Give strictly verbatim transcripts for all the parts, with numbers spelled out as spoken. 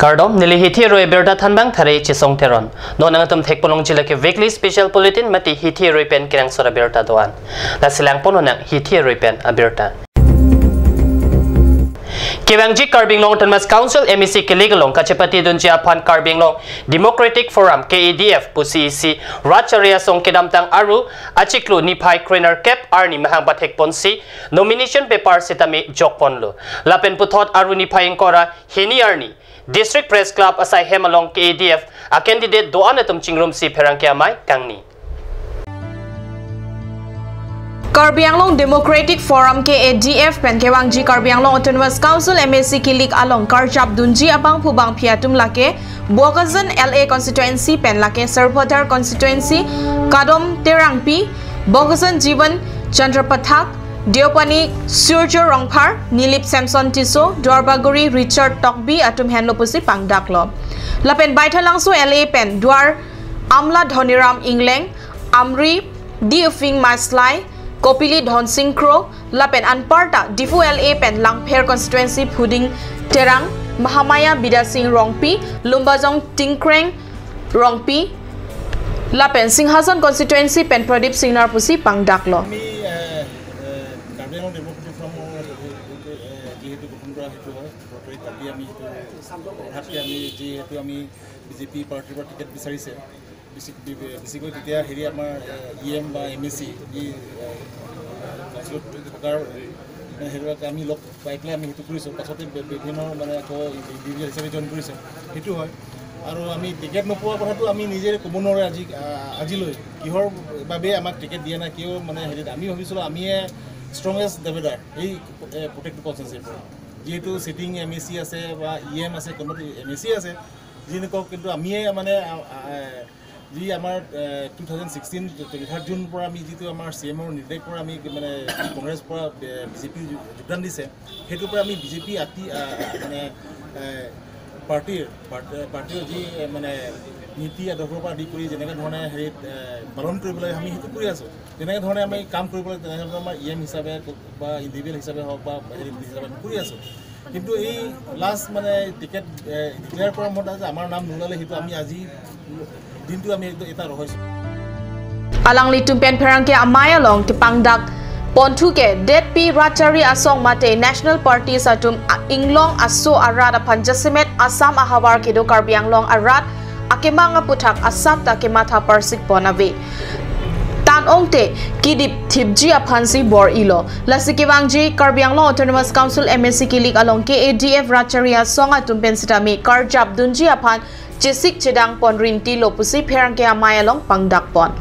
Kardom, neli hithi aroi abirta thanbang thare Chisong Teron. Non nangtum thekponlongji lake weekly special bulletin mate hithi aroi pen kenangsot abirta do-an. Lasi langpon nang hithi aroi pen abirta. Kevangji Karbi Anglong Autonomous Council M A C kilik along kachepatidunji aphan Karbi Anglong Democratic Forum K A D F pusi isi Ratchari Asong kedamtang Aru achiklo niphai krenerkep arni mahang pathekponsi nomination paper sitame jokponlo. Lapen puthot Aru niphai ingkoi ra hini arni District Press Club asai hem along K A D F a candidate do-an atum chingrumsi pherangke amei kangni. Karbi Anglong Democratic Forum K A D F pen kevangji Karbi Anglong Autonomous Council M A C kilik along karjapdunji abangphu bangphi atum lake Bokajan L A constituency pen lake Sarupathar constituency Kadom Terangpi, Bokajan Jivan Chandra Pathak, Deopani Surjo Rongphar, Nilip Samson Tisso, Duarbagori Richard Tokbi atum henlo pusi pangdaklo. Lapen Baithalangso L A pen Duar Amla Dhoniram Ingleng, Amri D Ufing Maslai, Kopili Dhonsing Kro, lapen anparta Diphu L A pen Langpher constituency Phuding Terang, Mahamaya Bidya Sing Rongpi, Lumbajong Tingkreng Rongpi, lapen Singhason constituency pen Pradip Singnar pusi pangdaklo. আমি, এ, এ, কাৰ্বি আংলং ডেম'ক্ৰেটিক ফ'ৰামৰ, এ, যিহেতু গঠন কৰা সেইটো হয়, প্ৰত্যেক কালি আমি সেইটো অৰ্থাৎ আমি যিহেতু আমি বিজেপি পাৰ্টিৰ পৰা টিকেট বিচাৰিছে, বেছি-, বি-, বেছিকৈ তেতিয়া হেৰি আমাৰ, এ, ই এম বা এম এ চি, যি, এ, কাউন্সিলত থকাৰ, এ, সেইবিলাক আমি লগ পাই পেলাই আমি সেইটো কৰিছোঁ। পাছতে বি-, বিভিন্ন মানে আকৌ ইণ্ডিভিজুৱেল হিচাপে জইন কৰিছে, সেইটো হয়। আৰু আমি টিকেট নোপোৱা কথাটো আমি নিজে ক'ব নোৱাৰোঁ আজি, আ, আজিলৈ কিহৰ বাবে আমাক টিকেট দিয়া নাই, কিয় মানে হেৰিত আমি ভাবিছিলোঁ আমিয়ে ষ্ট্ৰংগেষ্ট দাবেদাৰ এই, এ, প্ৰত্যেকটো কনষ্টিটুৱেঞ্চিৰ পৰা। যিহেতু চিটিং এম এ চি আছে বা ই এম আছে, কোনোবাটো এম এ চি আছে, যি নকওক, কিন্তু আমিয়ে মানে, আ, আ, যি আমাৰ, এ, two thousand sixteen twenty third জুনৰ পৰা আমি যিটো আমাৰ চি এমৰ নিৰ্দেশ পৰা আমি মানে কংগ্ৰেছৰ পৰা, এ, বিজেপি যো-, যোগদান দিছে, সেইটোৰ পৰা আমি বিজেপি আতি, আ, মানে, এ, পাৰ্টিৰ, পাৰ্ট-, পাৰ্টিৰ যি, এ, মানে নীতি আদৰ্শৰ পৰা আদি কৰি যেনেকে ধৰণে হেৰিত, এ, পালন কৰিবলৈ আমি সেইটো কৰি আছোঁ, যেনেকে ধৰণে আমি কাম কৰিবলৈ, তেনেধৰণে আমাৰ ই এম হিচাপে বা ইণ্ডিভিজুৱেল হিচাপে হওক বা হেৰি হিচাপে আমি কৰি আছোঁ। কিন্তু এই লাষ্ট মানে টিকেট, এ, ডিক্লেয়াৰ কৰাৰ সময়ত যে আমাৰ নাম নোলালে সেইটো আমি আজি দিনটো আমি একদম এটা ৰহস্য। Alanglitum pen pherangke amei along kepangdak ponthu ke detpi Ratchari Asong mate National Parties atum a-, inglong aso arat aphan jasemet Assam ahavar kedo Karbi Anglong arat akemang aputhak asap ta kematha parsik pon ave. Tan ongte kidip thipji aphansi bor-ilo. Lasi kevangji Karbi Anglong Autonomous Council M A C kilik along K A D F Ratchari Asong atum pen sitame karjapdunji aphan chesik chedang pon rintilo pusi pherangke amei along pangdak pon.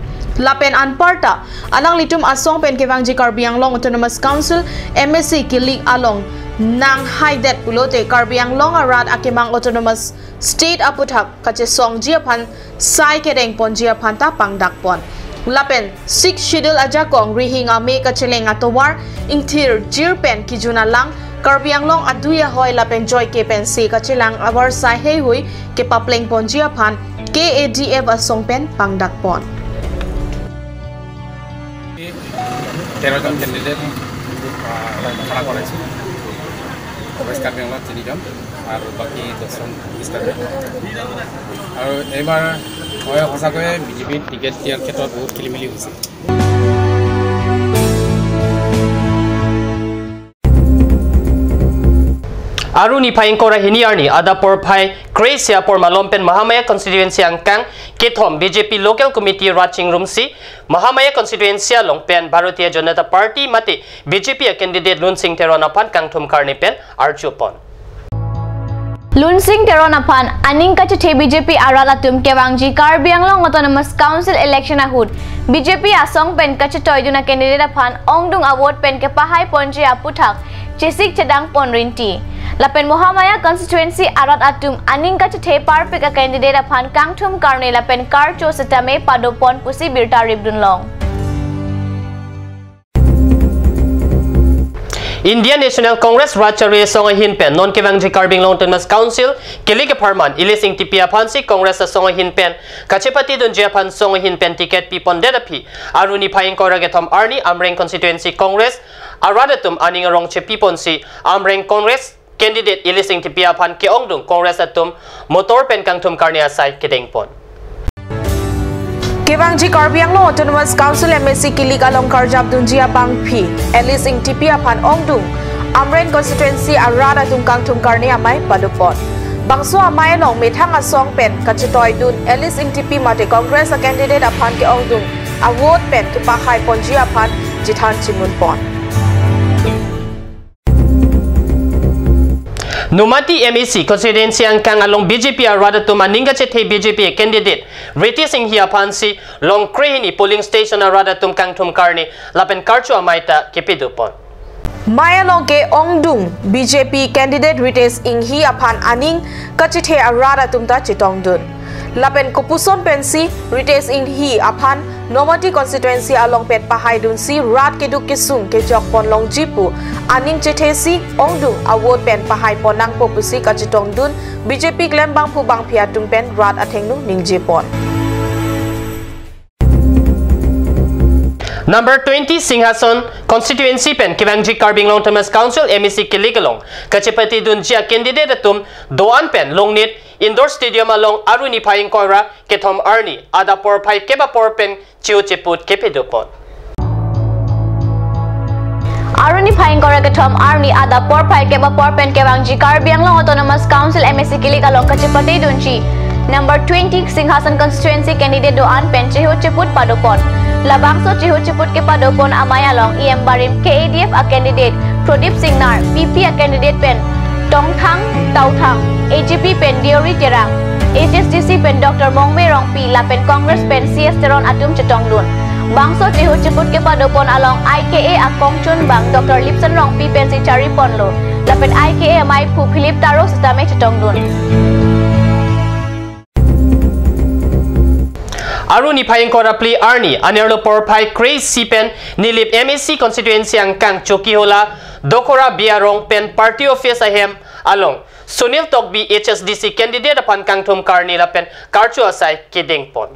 Lapen anparta alanglitum asong pen kevangji Karbi Anglong Autonomous Council M A C kilik along nanghaidet pulote Karbi Anglong arat akemang Autonomous State aputhak kachesongji aphan sai kedeng ponji aphan ta pangdak pon. Lapen Sixth Schedule ajakong rihing ame kacheleng atovar ingthir jir pen kijun alang Karbi Anglong adui ahoi lapen joike pensi kachelang avarsai heihui kepapleng ponji aphan K A D F asong pen pangdak pon. তেৰ জন কেণ্ডিডেট, আহ, খাৰা কৰাইছোঁ। কংগ্ৰেছ কাৰ্বি আংলঙত তিনিজন আৰু বাকী দহজন ষ্টেটত। আৰু এইবাৰ মই সঁচাকৈয়ে বিজেপিত টিকেট দিয়াৰ ক্ষেত্ৰত বহুত খেলি মেলি হৈছে। Aru niphai ingkoi ra hini arni adap porphai kre-isi apor malom pen Mahamaya constituency angkang kethom B J P local committee rat chingrumsi Mahamaya constituency along pen Bharatiya Janata Party mate B J P a candidate Lunsing Teron aphan kangthum karne pen arju pon. Lunsing Teron aphan aning kachethe B J P arat atum kevangji Karbi Anglong Autonomous Council election ahut B J P asong pen kachetoidun a candidate aphan ongdung a vote pen kepahai ponji aputhak chesik chedang pon rinti. Lapen Mahamaya constituency arat atum aning kachethe parpik a candidate aphan kangthum karne lapen karcho sitame pado pon pusi birta ripdun long. Indian National Congress Ratchari asong ahin pen non kevangji Karbi Anglong Autonomous Council kilik apharman Elise Ingtipi aphansi Congress asong ahin pen kachepatidunji aphan song ahin pen ticket pipondet aphi aru niphai ingkoi ra kethom arni Amreng constituency Congress arat atum aning arong chepiponsi Amreng Congress candidate Alice Engtipi aphan ke-ongdung Congress atum motor pen kangthum karne asai kedengpon. Kevangji Karbi Anglong Autonomous Council M A C kilik along karjapdunji abangpi Alice Engtipi aphan ongdung Amreng constituency arat atum kangthum karne amei padopon. Bangso amei along methang asong pen kachetoidun Alice Engtipi mate Congress a candidate aphan ke-ongdung a vote pen kepahaiponji aphan chethan chimunpon. Nomati M A C constituency angkang along B J P arat atum aning kachethe B J P candidate Ritesh Enghi aphansi Longkrehini polling station arat atum kangthum karne lapen karcho amei ta kepadopon. Mei along ke-ongdung B J P candidate Ritesh Enghi aphan aning kachethe arat atum ta chetongdun. Lapen kopuson pensi Ritesh Enghi aphan Nomati constituency along pen pahaidunsi rat keduk kesung kejokpon longji pu aning chethesi ongdung a vote pen pahaipon nangpo pusi kachetongdun B J P klembangpo bangpi atum pen rat athengno ningjepon. Number twenty Singhason constituency pen kevangji Karbi Anglong Autonomous Council M A C kilik along kachepatedunji a candidate atum do-an pen Longnit Indoor Stadium along Aruni Phaingkora kethom arni adap porphai kep apor pen chihu chiput kepadopon. Aruni Phaingkora kethom arni adap porphai kep apor pen kevangji Karbi Anglong Autonomous Council M A C kilik along kachepatedunji number twenty Singhason constituency candidate do-an pen chihu chiput padopon. Labangso chihu chiput kepadopon amei along E M barim K A D F a candidate Prodip Singnar, P P a candidate pen Tongthang Tauthang, A G P pen Deori Terang, H S D C pen Doctor Mongme Rongpi lapen Congress pen C S Teron atum chetongdun. Bangso chihu chiput kepadopon along I K A akongchunbang Doctor Lipson Rongpi pensi chariponlo. Lapen I K A amaiphu Philip Taro sitame chetongdun. Aruni Phaingkora phli arni anerlo porphai kre-isi pen Nilip M A C constituency angkang Chokihola Dokhora Biarong pen party office ahem along Sunil Tokbi H S D C candidate aphan kangthum karne lapen karcho asai kedengpon.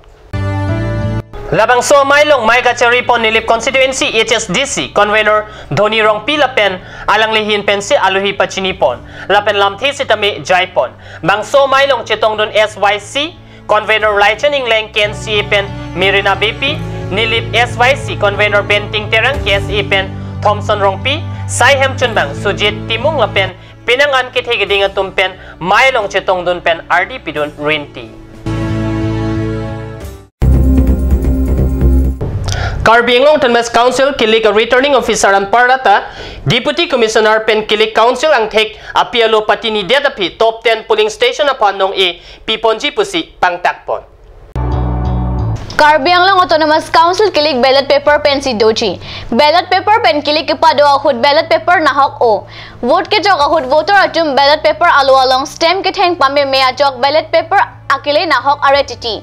Labangso amei along mei kacharipon Nilip constituency H S D C convenor Dhoni Rongpi lapen alangli ahin pensi alohi pachinipon lapen lamthe sitame jaipon. Bangso amei along chetongdun S Y C convenor Laichen Engleng, K N C A pen Merina Beypi, Nilip S Y C convenor Benting Terang, K S A pen Thomson Rongpi, sai hemchunbang Sujit Timung lapen penang an kethe keding atum pen mei along chetongdun pen ardi pidun rinti. Karbi Anglong Autonomous Council kilik a returning officer anparta Deputy Commissioner pen kilik council angthek api alo patinidet aphi top ten polling station aphan nong-e piponji pusi pangtakpon. Karbi Anglong Autonomous Council kilik ballot paper pensi doji. Ballot paper pen kilik kepado ahut ballot paper nahok-o. Vote kejok ahut voter atum ballot paper alo along stamp ketheng pameme ajok ballot paper akele nahok are titi.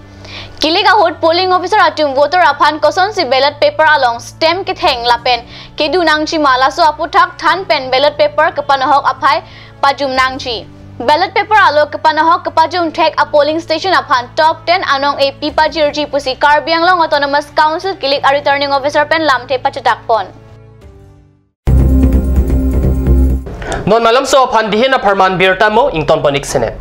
Kilik ahut polling officer atum voter aphan kosonsi ballot paper along stamp ketheng lapen kedo nangji ma laso aputhak than pen ballot paper kepanahok aphai pajum nangji. Ballot paper alo kepanahok kepajum thek a polling station aphan top ten anong-e pipajirji pusi Karbi Anglong Autonomous Council kilik a returning officer pen lamthe pachetakpon. Non malamso aphan dihin apharman birta mo ingtonpon ik sene.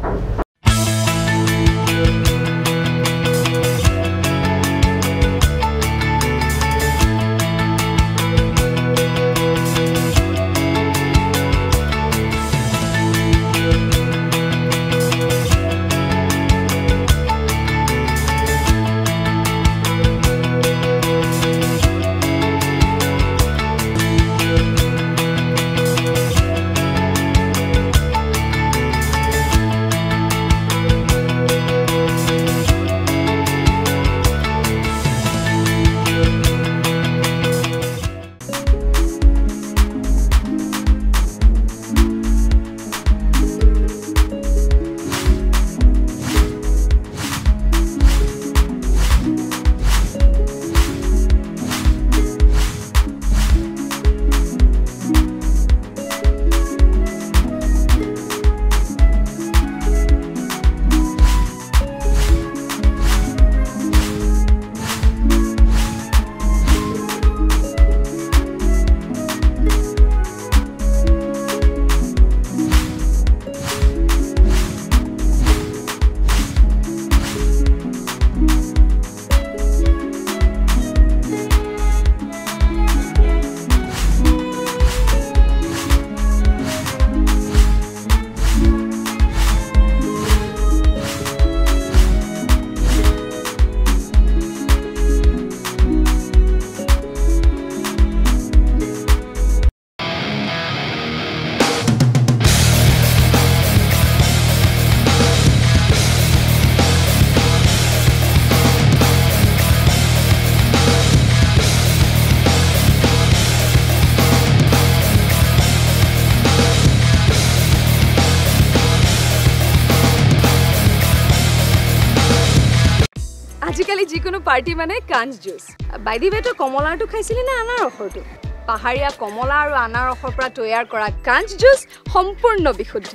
আজিকালি যিকোনো পাৰ্টি মানে কাঞ্চ juice. By the ৱে, তই কমলাৰটো খাইছিলি নে আনাৰসৰটো? পাহাৰীয়া কমলা আৰু আনাৰসৰ পৰা তৈয়াৰ কৰা কাঞ্চ জুচ সম্পূৰ্ণ বিশুদ্ধ।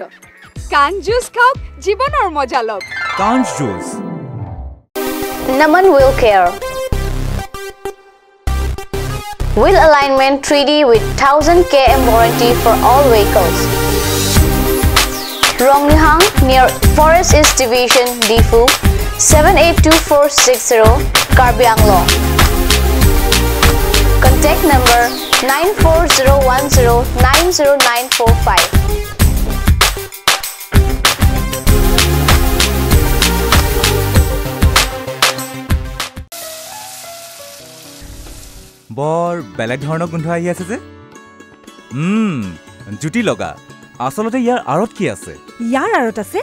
কাঞ্চ জুচ খাওক, জীৱনৰ মজা লওক। কাঞ্চ juice. Naman Wheel Care. Wheel alignment three D with thousand K M warranty for all vehicles. Rongnihang near Forest East Division, Diphu, seven eight two four six zero, Karbi Anglong. Contact number nine four zero one zero nine zero nine four five. বৰ বেলেগ ধৰণৰ গোন্ধ আহি আছে যে। উম, জুতি লগা। আচলতে ইয়াৰ আঁৰত কি আছে? ইয়াৰ আঁৰত আছে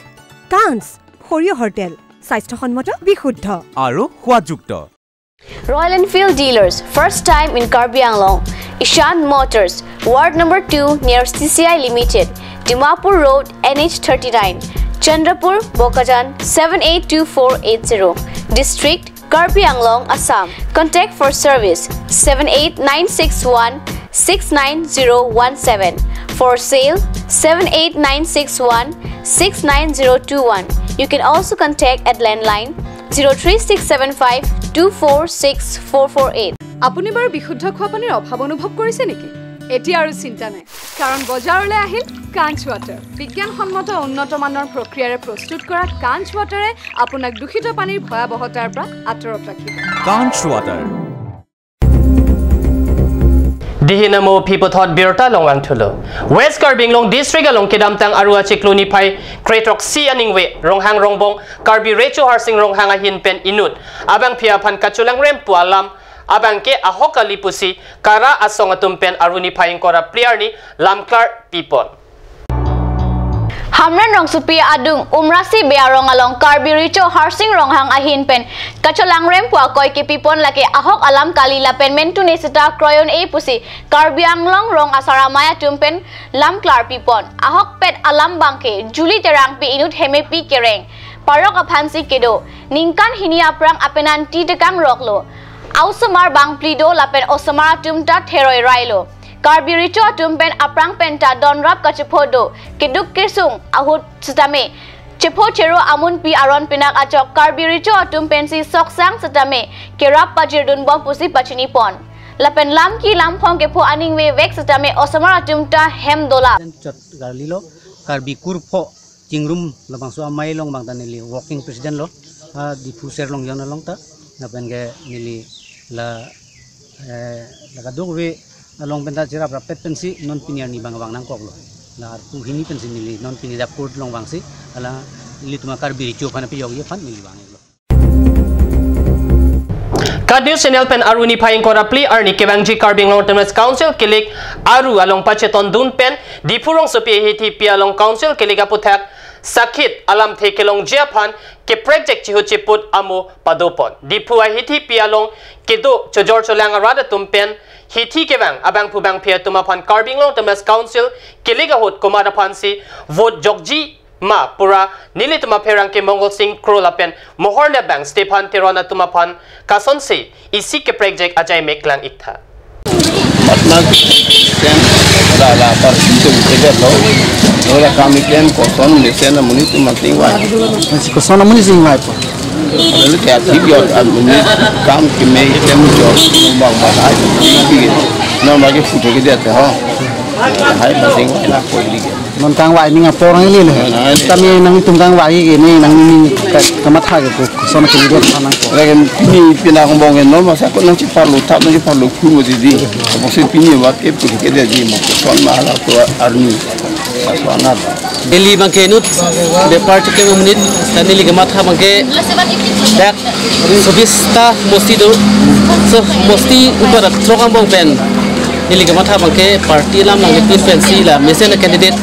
কাঞ্চ, সৰিয়হৰ তেল, স্বাস্থ্যসন্মত, বিশুদ্ধ। আৰু সোৱাদযুক্ত। Royal Enfield Dealers, first time in Karbi Anglong. Ishan Motors, Ward number two near C C I Limited, Dimapur Road, N H thirty-nine, Chandrapur, Bokajan, seven eight two four eight zero. District, Karbi Anglong, Assam. Contact for service, seven eight nine six one six nine zero one seven. For sale, seven eight nine six one six nine zero two one. You can also contact at landline zero three six seven five two four six four four eight. আপুনি বাৰু বিশুদ্ধ খোৱা পানীৰ অভাৱ অনুভৱ কৰিছে নেকি? এতিয়া আৰু চিন্তা নাই, কাৰণ বজাৰলৈ আহিল কাঞ্চ ৱাটাৰ। বিজ্ঞানসন্মত উন্নত মানৰ প্ৰক্ৰিয়াৰে প্ৰস্তুত কৰা কাঞ্চ ৱাটাৰে আপোনাক দূষিত পানীৰ ভয়াৱহতাৰ পৰা আঁতৰত ৰাখিব। কাঞ্চ water. Dihi namo aphi puthot birta longvang thulo. West Karbi Anglong District along kedamtang Aru achiklo niphai kre-throksi aningve Ronghang Rongbong Karbi Recho Harsing Ronghang ahin pen inut abangpi aphan kacholangrem pu alam abangke ahok kali pusi Kara asong atum pen Aru niphai ingkoi ra phli arni lamklar pipon. Hamren rongsopi adung Umrasi Bey arong along Karbi Recho Harsing Ronghang ahin pen kacholangrem pu akoi kepipon lake ahok alam kali lapen mentune seta kroyon-e pusi Karbi Anglong rong asar amei atum pen lamklar pipon. Ahokpet alam abangke Julie Terangpi inut Hemepi Kereng parok aphansi kedo. Ningkan hini aphrang apenan ti tekang roklo. Aosomar bangphli do lapen osomar atum ta theroi railo. Karbi Recho atum pen aphrang pen ta donrap kachepho do. Keduk kesung ahut sitame chepho chero amunpi aron pinak achok Karbi Recho atum pensi soksang sitame kerap pajirdunbom pusi pachinipon. Lapen lamki lamphong kepho aningve vek sitame osomar atum ta hem dola. Chot garlilo Karbi kurpho chingrum labangso amei along abang ta neli working president lo, ah, Diphu Serlongjon along ta, lapen ke neli la, eh, la kadokave along pen ta chirap rappet pensi non pini arni abang vang nangkoklo. La arpu hini pensi neli non pini dap court along vangsi, hala ilitum a Karbi Recho aphan aphi yokji aphan neli vanglo. Kat News Channel pen Aru niphai ingkoi ra phli arni kevangji Karbi Anglong Autonomous Council kelik Aru along pachetondun pen Diphu rongsopi ahithi pi along Council kelik aputhak sakhit alamthe kelongji aphan keprekjek chihut chiput amo padopon. Diphu ahithi pi along kedo chojor cholang arat atum pen hithi kevang abangphu bangphi atum aphan Karbi Anglong Autonomous Council kelik ahut komat aphansi vote jokji ma pura nelitum apherangke Mongol Sing Kro lapen mohor nebang Stephen Teron atum aphan kasonsi isi keprekjek ajai mek lang iktha. Patna sen la la par itu kita lo. Ola kami ken koson mesen amonit atum ating wai. Koson amonit sing wai po. Lalu katik jok amonit kam keme kem jok bang bang ai. Nama lagi foto kita ho. Hai masing wai la ko lagi. Non kangvai ning apor nang ili le. Kami nangtum kangvai ke ne nangning ka-, kamatha ke ko. Son ke ni dia nang ko. Lagi pini pina kong bong no masa ko nangcheparlo thap nangcheparlo khu mo didi. Ko si pini wat ke pini ke dia di mo. Son ma hala ko arni. Sa so anat. Neli abangke inut bepar chiklo amonit, ta neli kematha abangke dak sobista mosti do. So mosti upar throk angbong pen neli kematha abangke party alam nangpipin pensi la mesen a candidate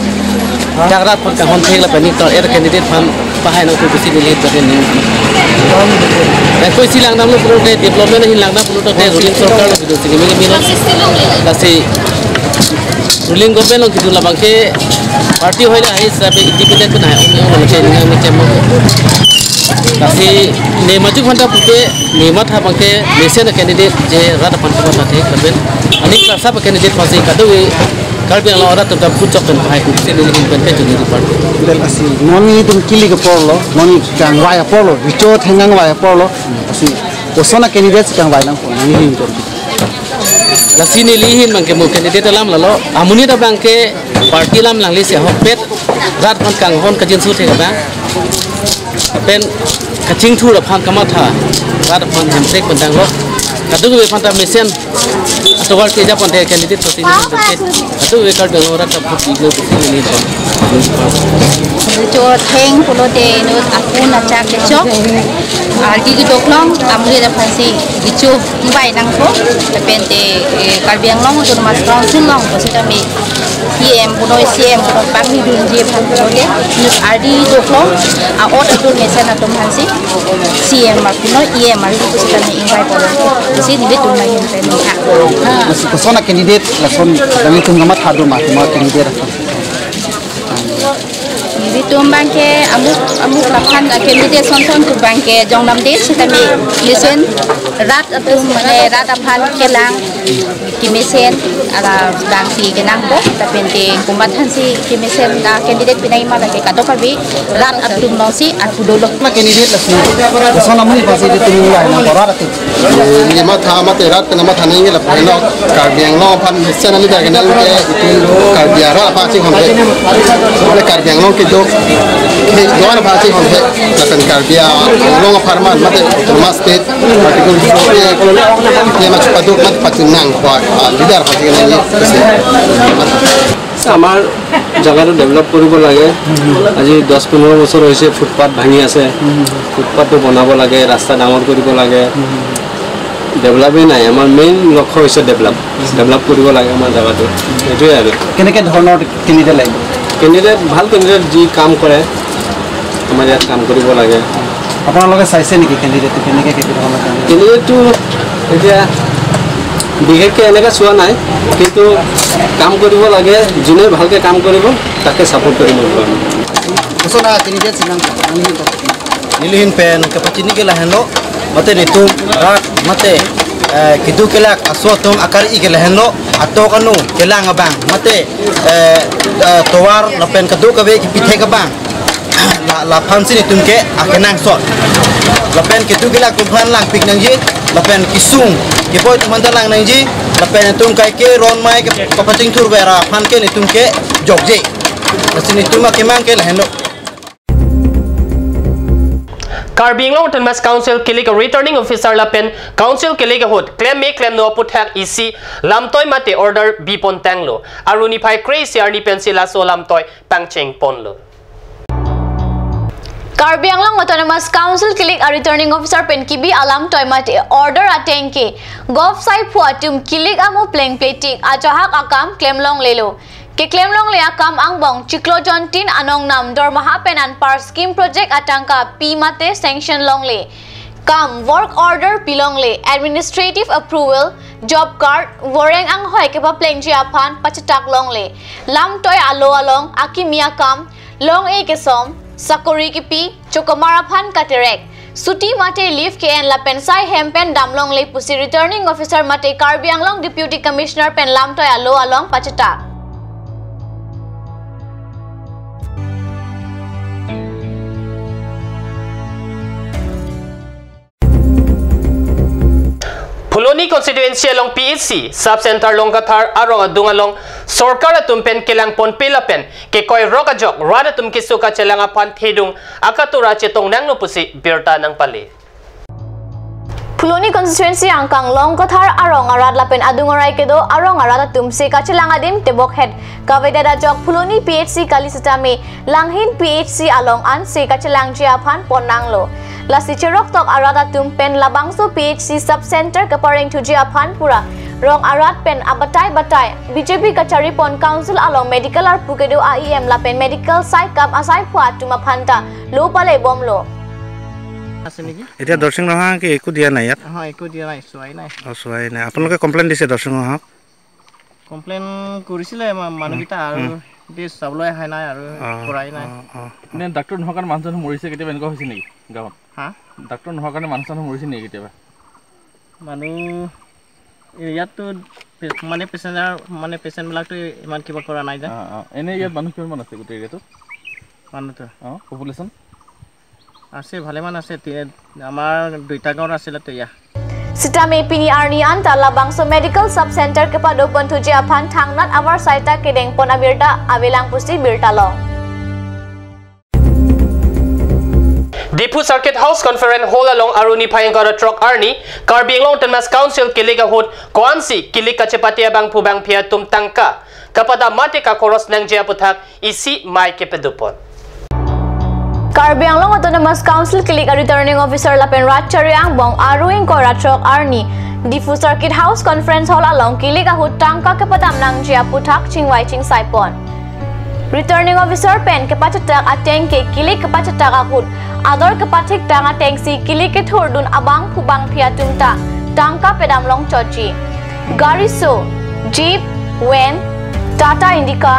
dak rat pon kahon thek lapen ning tor er candidate aphan pahai nangpo pusi neli tor ning. Dak koisi langdamlo pulote development ahin langdam pulote ruling sorkar lo kedo si keme keme lo. Lasi ruling government lo kedo labangke party hoile hai sabe independent pen hai ong ong lo ke ning keme keme. Lasi ne maju aphanta puke, ne matha abangke mesen a-candidate je rat aphan kamatha the, lapen aning klasa a-candidate aphansi kadokave Karbi Anglong arat atum ta phut chok pen pahai kuksi nelihin pen kachini di party. Del asi, non nelitum kili ke porlo, non kangvai porlo, Richo Theng kangvai porlo, asi, koson a-candidate kangvai nangpo, nelihin pen. Lasi nelihin abangke mo candidate alam lalo, amonit abangke party alam langlesi ahokpet, rat aphan kanghon kajinso thek abang. Pen kachingthur aphan kamatha, rat aphan hemprek pen tanglo. Kadokave aphanta mesen atovar keja ponte candidate pasi ni candidate. Kadokave Karbi Anglong arat ta phut igno pasi ni pon. Richo Theng pulote inut akun achak kechok. Ardi kedoklong, amonit aphansi Richo kangvai nangpo. Lapen te, eh, Karbi Anglong Autonomous Council along pusitame E M punoi, C M punoi, pangni dunji aphan pulote, inut ardi doklong, a-ot atum mesen atum aphansi, C M ar punoi, E M ar pusitame ingvai pulo. Si nelitum lahin pen ha. Mas koson a-candidate, lason, nelitum kamatha do ma, ma candidate. Nelitum abangke amuk, amuk laphan a-candidate son son atum abangke jongdamde sitame mesen rat atum mane rat aphan kelang kemesen ala abangsi kenangpo, lapen te komathansi kemesen a-candidate pinai ma lake kadokave rat atum alongsi arpu dolo. Ma candidate lasi, koson amonit aphansi nelitum ingvai nangpo rat atum. Ne matha mate rat pen matha nangji lapen lo Karbi Anglong aphan mesen a-leader kenangji ke itum Karbi arat aphan chinghon he. Mane Karbi Anglong kedo, kedo aphan chinghon he. Lapen Karbi Anglong apharman mate Autonomous State, Article four A, ke ma chupaduk mate pachinang ko, ah, leader aphan chinghon he. আমাৰ জাগাটো ডেভেলপ কৰিব লাগে। আজি দহ পোন্ধৰ বছৰ হৈছে ফুটপাথ ভাঙি আছে, ফুটপাথটো বনাব লাগে, ৰাস্তা ডাঙৰ কৰিব লাগে। ডেভেলপেই নাই। আমাৰ মেইন লক্ষ্য হৈছে ডেভেলপ, ডেভেলপ কৰিব লাগে আমাৰ জাগাটো, এইটোৱে আৰু। কেনেকে ধৰণৰ কেণ্ডিডেট লাগিব? কেণ্ডিডেট, ভাল কেণ্ডিডেট যি কাম কৰে, আমাৰ ইয়াত কাম কৰিব লাগে। আপোনালোকে চাইছে নেকি কেণ্ডিডেটটো কেনেকে, কেনেধৰণৰ কেণ্ডিডেট? কেণ্ডিডেটটো এতিয়া বিশেষকৈ এনেকৈ চোৱা নাই, কিন্তু কাম কৰিব লাগে, যোনে ভালকৈ কাম কৰিব তাকে ছাপোৰ্ট কৰিম মই। Koson a-candidate si nang, nang Nelihin pen kapachini ke lahenlo, mate netum rat, mate, eh, kedo kelak aso atum akari ke lahenlo, atok anu kelang abang, mate, eh, eh, tovar lapen kadokave kepithek abang. La, laphansi netum ke akenangsot. Lapen kedo kelak atum aphan langpik nangji, lapen kesung keboi atum aphan ta lang nangji, lapen netum kaike ron mai ke kapachingthur vera aphan ke netum ke jokje. Lasi netum akemang ke lahenlo. Karbi Anglong Autonomous Council kilik a-returning officer lapen Council kilik ahut klem me klem no aputhak isi lamtoi mate order bipon tanglo. Arni phai kre-isi arni pensi laso lamtoi pangcheng ponlo. Karbi Anglong Autonomous Council kilik a-returning officer pen kibi alamtoi mate order ateng ke gov saiphu atum kilik amo plengpletik ajahak akam klem longlelo. Keklem longle akam angbong chiklo jontin anong nam dormaha pen anpar scheme project atangka pi mate sanction longle. Kam work order pi longle, administrative approval, job card, voreng anghoi kepaplengji aphan pachetak longle. Lamtoi alo along akimi akam, long-e kesom, sakori kipi, chokomar aphan katerek, suti mate leave ke-en lapen sai hem pen dam longle pusi returning officer mate Karbi Anglong Deputy Commissioner pen lamtoi alo along pachetak. Phuloni constituency along P H C sub center Longkathar arong adung along sorkar atum pen kelang ponpe lapen kekoi rok ajok rat atum keso kachelang aphan thedung akatura chetong nanglo pusi birta nangpale. Phuloni constituency angkang Longkathar arong arat lapen adung arai kedo arong arat atum se kachelang adim tebokhet kavedet ajok Phuloni P H C kali sitame langhin P H C along an se kachelangji aphan pon nanglo. Lasi cheroktok arat atum pen labangso P H C sub center kapareng thuji aphan pura rong arat pen abatai batai B J P kachari pon council along medical arpu kedo a E M lapen medical saikam asaiphu atum aphan ta lo pale bomlo. আছে নেকি? এতিয়া দৰ্শিং ৰহা কি একো দিয়া নাই ইয়াত? অহ, একো দিয়া নাই, চোৱাই নাই। অ, চোৱাই নাই। আপোনালোকে কমপ্লেইন দিছে দৰ্শিং ৰহাক? কমপ্লেইন কৰিছিলে মা-, মানুহকেইটা আৰু উম। এতিয়া চাবলৈ অহাই নাই আৰু। অ, কৰাই নাই। অ, অ। নে ডাক্তৰ নোহোৱাৰ কাৰণে মানুহ চানুহ মৰিছে কেতিয়াবা, এনেকুৱা হৈছে নেকি গাঁৱত? হা? ডাক্তৰ নোহোৱাৰ কাৰণে মানুহ চানুহ মৰিছে নেকি কেতিয়াবা? মানুহ ইয়াততো পে-, মানে পেচেঞ্জাৰ, মানে পেচেণ্টবিলাকতো ইমান কিবা কৰা নাই যে। অ, অ। এনে ইয়াত মানুহ কিমান মান আছে গোটেই এৰিয়াটোত? মানুহতো অ, পপুলেশ্যন? আছে, ভালেমান আছে। তি-, আমাৰ দুইটা গাঁৱত আছিলে তো, ইয়া। Sitame pini arni anta labangso medical sub center kepadopon thuji aphan thangnat avarsai ta kedengpon abirta avelang pusi birta long. Diphu Circuit House Conference Hall along Aru niphai ingkoi ra throk arni Karbi Anglong Autonomous Council kilik ahut ko-ansi kilik kachepate abangphu bangphi atum tangka kapadam mate kakoros nangji aputhak isi mei kepadopon. Karbi Anglong Autonomous Council kilik a Returning Officer lapen rat chari angbong Aru ingkoi ra throk arni Diphu Circuit House Conference Hall along kilik ahut tangka kepadam nangji aputhak chingvai chingsaipon. Returning Officer pen kepachethak ateng ke kilik kepachethak ahut ador kepathik tang atengsi kilik kethurdun abangphu bangphi atum ta tangka pedam long chotji. Gari so, Jeep, Van, Tata Indica,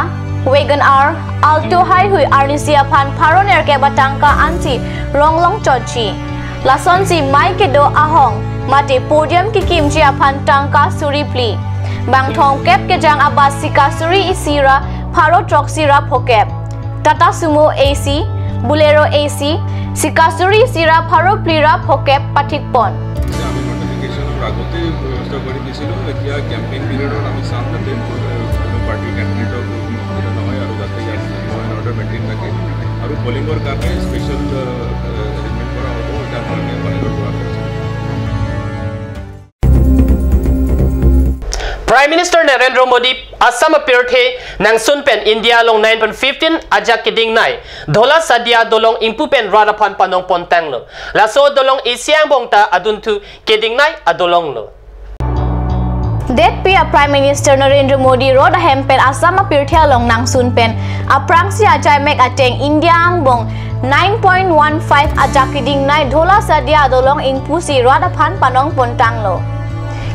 Wagon R, Alto haihui arnisi aphan pharo nerkep atangka ansi rong long chotji. Lasonsi mei kedo ahong mate podium kekimji aphan tangka suri phli. Bang thomkep kejang a bus sika suri isi ra pharo throksi ra phokep. Tata Sumo A C, Bolero A C, sika suri isi ra pharo phli ra phokep pathikpon. আমি নটিফিকেশ্যনৰ আগতেই ব্যৱস্থা কৰি দিছিলোঁ। এতিয়া কেম্পেইন পিৰিয়ডত আমি চাম যাতে কোনো পাৰ্টিৰ কেণ্ডিডেটৰ কোনো অসুবিধা নহয় আৰু যাতে ইয়াত ল' এণ্ড অৰ্ডাৰ মেইনটেইন থাকে আৰু পলিঙৰ কাৰণে স্পেচিয়েল এৰেঞ্জমেণ্ট কৰা হ'ব। ইয়াৰ কাৰণে কলেজৰ পৰা কৰিছোঁ। Prime Minister Narendra Modi Assam apirthe nangsun pen India along nine point fifteen ajak kedingnei Dhola Sadia dolong ingpu pen rat aphan panongpon tanglo. Laso dolong isi angbong ta adunthu kedingnei adolong lo. Detpi a Prime Minister Narendra Modi rot ahem pen Assam apirthe along nangsun pen aphrangsi achai mek ateng India angbong nine point one five ajak kedingnei Dhola Sadia adolong ingpusi rat aphan panongpon tanglo.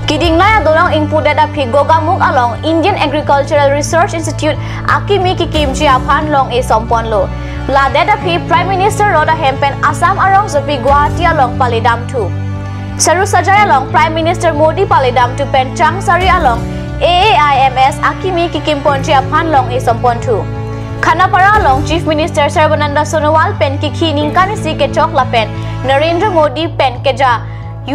Kedingnei adolong ingpudet aphi Gogamukh along Indian Agricultural Research Institute akimi kekimji aphan long-e somponlo. Ladet aphi Prime Minister rot ahem pen Assam arongsopi Guwahati along paledamthu. Saru Sajai along Prime Minister Modi paledamthu pen Changsari along A A I M S akimi kekimponji aphan long-e somponthu. Khanapara along Chief Minister Sarbananda Sonowal pen kikhi ningkan isi kechok lapen Narendra Modi pen keja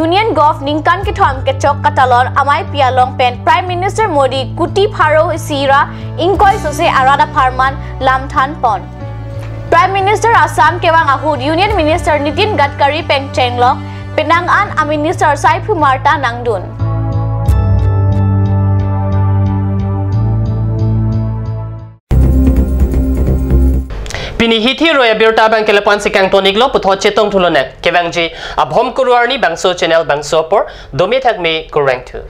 Union Govt ningkan kethom kechok katalon ameipi along pen Prime Minister Modi kuti pharo isi ra ingkoi sose arat apharman lamthanpon. Prime Minister Assam kevang ahut Union Minister Nitin Gadkari pen chenglok penang an a Minister saiphu marta nangdun. Pini hithi roi abirta abang ke lapu-ansi kangton-iklo, puthot chetongthulo nang. Kevangji Abhom Kuru arni bangso channel bangso apor, dome thakme, kurvangthu.